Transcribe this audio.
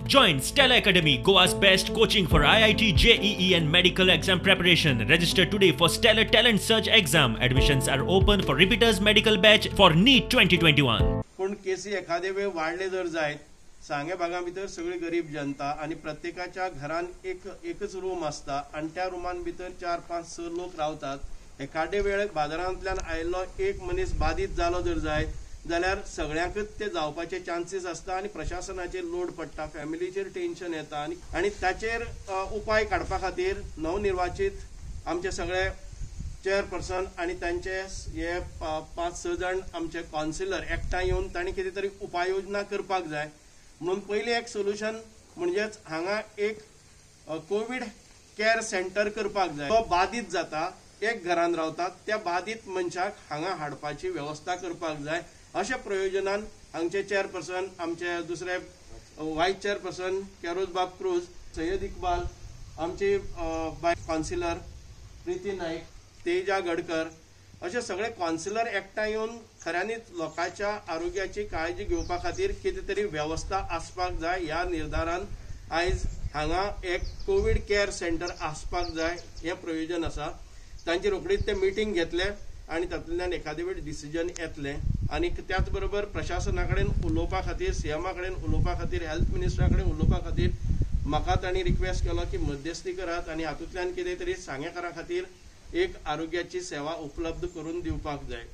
Join Stellar Academy, Goa's best coaching for IIT, JEE and medical exam preparation. Register today for Stellar Talent Search exam. Admissions are open for repeaters medical batch for NEET 2021. पूण केसी एखादे वेळ वाडले जर जायत, सांगे भागा भितर सगळी गरीब जनता आनी प्रत्येकाच्या घरान एक एकच रूम आसता आनी त्या रुमान भितर 4, 5, 6 लोक रावतात. एखादे वेळ बाजारांतल्यान आयिल्लो एक मनीस बादीत जालो जर जायत जाल्यार सगळ्यांकच ते जावपाचे चान्सीस आसता आनी प्रशासनाचेर लोड पडटा, फॅमिलीचेर टेन्शन येता आनी ताचेर उपाय काडपा खातीर नवनिर्वाचित आमचे सगळे चेअरपर्सन आनी तांचे हे 5-6 जाण आमचे कावन्सिलर एकठांय येवन तांणी कितें तरी उपाययोजना करपाक जाय. म्हणून पयलीं एक सोल्युशन म्हणजेच हांगा एक कोवीड केअर सेंटर करपाक जाय. तो बादीत जाता, एक घरान रावता, त्या बादीत मनशाक हांगा हाडपाची वेवस्था करपाक जाय. अशा प्रयोजनान हांगचे चेअरपर्सन, आमचे दुसरे वायस चेअरपर्सन कॅरोजबाब क्रूज, सय्यद इक्बाल, आमची बाय कावन्सिलर प्रिती नाईक, तेजा गडकर, अशे सगळे कावन्सिलर एकठांय येवन खऱ्यांनीच लोकांच्या आरोग्याची काळजी घेवपा खातीर कितें तरी वेवस्था आसपाक जाय. ह्या निर्धारान आयज हांगा एक कोवीड केअर सेंटर आसपाक जाय हें प्रयोजन आसा. तांची रोखडीच ते मिटींग घेतले आनी तातूंतल्यान एखादे वेळ डिसिजन येतलें. आनी त्याच बरोबर प्रशासना कडेन उलोवपा खातीर, सीएमा कडेन उलोवपा खातीर, हेल्थ मिनिस्टरा कडेन उलोवपा खातीर म्हाका तांणी रिक्वेस्ट केलो की मध्यस्थी करात आनी हातूंतल्यान कितें तरी सांगेकारां खातीर एक आरोग्याची सेवा उपलब्ध करून दिवपाक जाय.